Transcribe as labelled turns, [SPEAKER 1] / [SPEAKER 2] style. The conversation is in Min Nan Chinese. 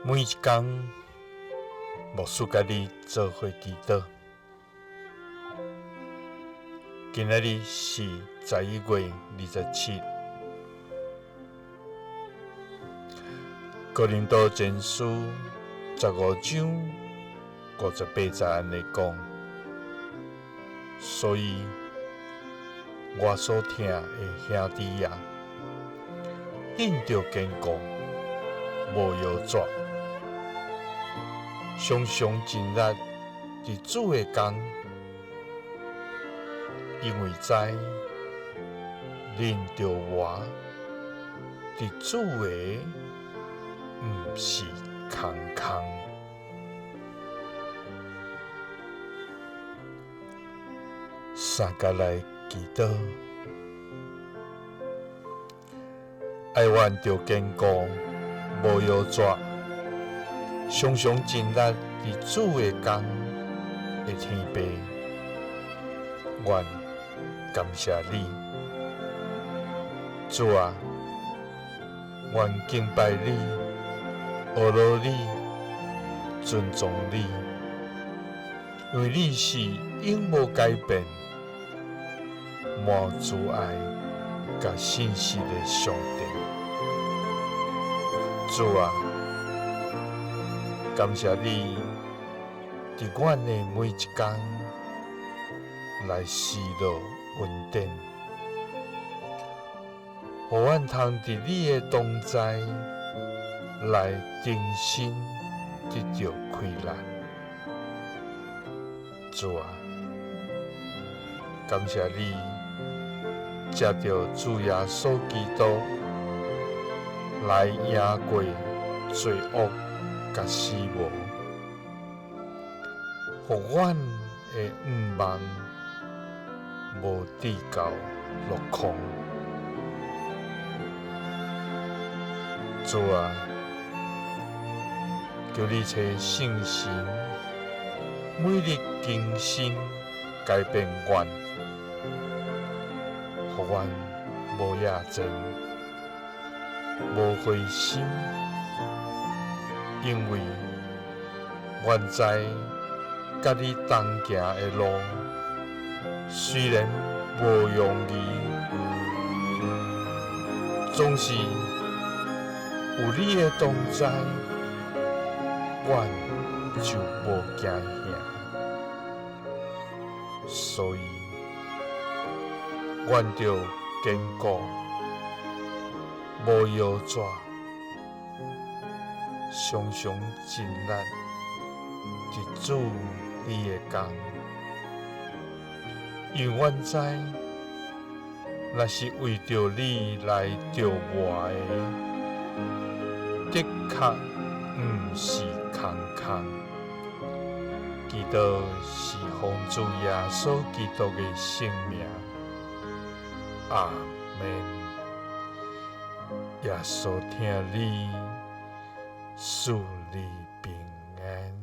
[SPEAKER 1] 每一工，牧師佮你做伙祈禱。今仔日是11月27。哥林多前書15章58節按呢講，所以我所疼的兄弟啊，恁著堅固，無搖逝，常常盡力佇主的工，因為知恁著活佇主的毋是空空。三佮來祈禱，哀阮著堅固，無搖逝，常常盡力佇主的工的天父，阮感謝你，主啊，阮敬拜你，阿羅你，尊重你，因為你是永無改變、滿慈愛佮信實的上帝。主啊，感謝你佇阮的每一工來施落恩典，予阮通佇你的同在來重新得著氣力。主啊，感謝你藉著主耶穌基督來贏過罪惡佮死亡，予阮的向望無至到落空。主啊，求你差聖神每日更新改變阮，予阮無野戰，無灰心，因為阮知佮你同行的路雖然無容易，總是有你的同在，阮就無驚嚇。所以，阮著堅固，無搖逝，常常盡力佇主你的工，因為阮知，若是為著你來著活的，的確毋是空空。祈禱是奉主耶穌基督的聖名，阿們。耶穌疼你，賜你平安。